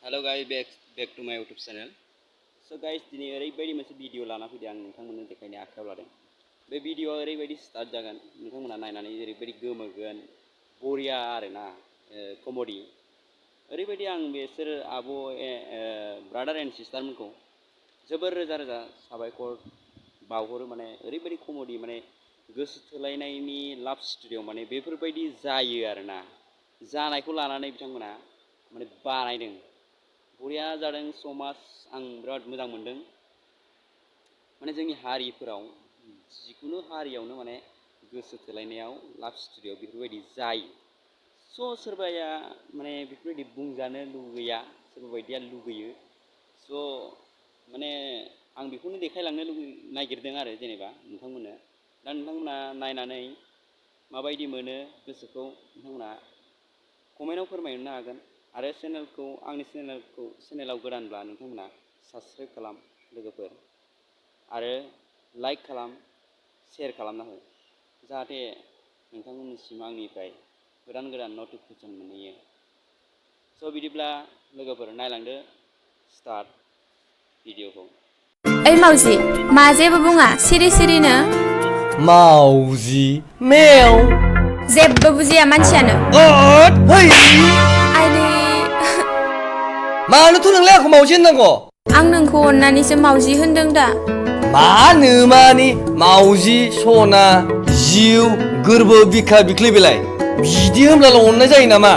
Hello guys back to माय YouTube channel. So guys दिनै ओरैबायदि मोनसे भिडिअ लाना फैदों आं नोंथांमोननो देखायनो आखायाव लादों। बे भिडिअआ ओरैबायदि स्टार्ट जागोन नोंथांमोना नायनानै ओरैबायदि गोमोगोन बरिया आरोना कमेडि ओरैबायदि आं बिसोर आब' ब्रादार एन्ड सिस्टारमोनखौ जोबोर रोजा रोजा साबायखर बावहरो। माने ओरैबायदि कमेडि माने गोसो थोलायनायनि लाभ स्ट'रियाव माने बेफोरबायदि जायो आरोना जानायखौ लानानै बिथांमोना माने बानायदों। बरिया जादों समाज आं बिराद मोजां मोनदों। माने जोंनि हारिफोराव जिखुनु हारियावनो माने गोसो थोलायनायाव लाभ स्ट'रियाव बेफोरबायदि जायो। स' सोरबाया माने बेफोरबायदि बुंजानो लुगैया, सोरबा बायदिया लुगैयो। स' माने आं बेखौनो देखायलांनो नागिरदों आरो जेनेबा नोंथांमोननो। दा नोंथांमोना नायनानै माबायदि मोनो गोसोखौ नोंथांमोना कमेन्टआव फोरमायहरनो हागोन। आरो आंनि चेनेलाव गोदानब्ला नोंथांमोना साबस्क्राइब खालाम लोगोफोर, आरो लाइक खालाम, शेयार खालामना हो जाहाथे नोंथांमोननिसिम आंनिफ्राय गोदान गोदान नटिफिकेसन मोनहैयो। स' बिदिब्ला लोगोफोर नायलांदो स्टार्ट भिडिअखौ। ओइ मावजि, मा जेबो बुङा सिरि सिरिनो? मावजि मेव जेबो बुजिया मानसियानो। आइदै मानोथ' नोंलाय आंखौ मावजि होननांगौ? आं नोंखौ अननानैसो मावजि होनदों दा। मानो मानि मावजि सना जिउ गोरबो बिखा बिख्लो बेलाय बिदि होनब्लाल' अननाय जायो नामा?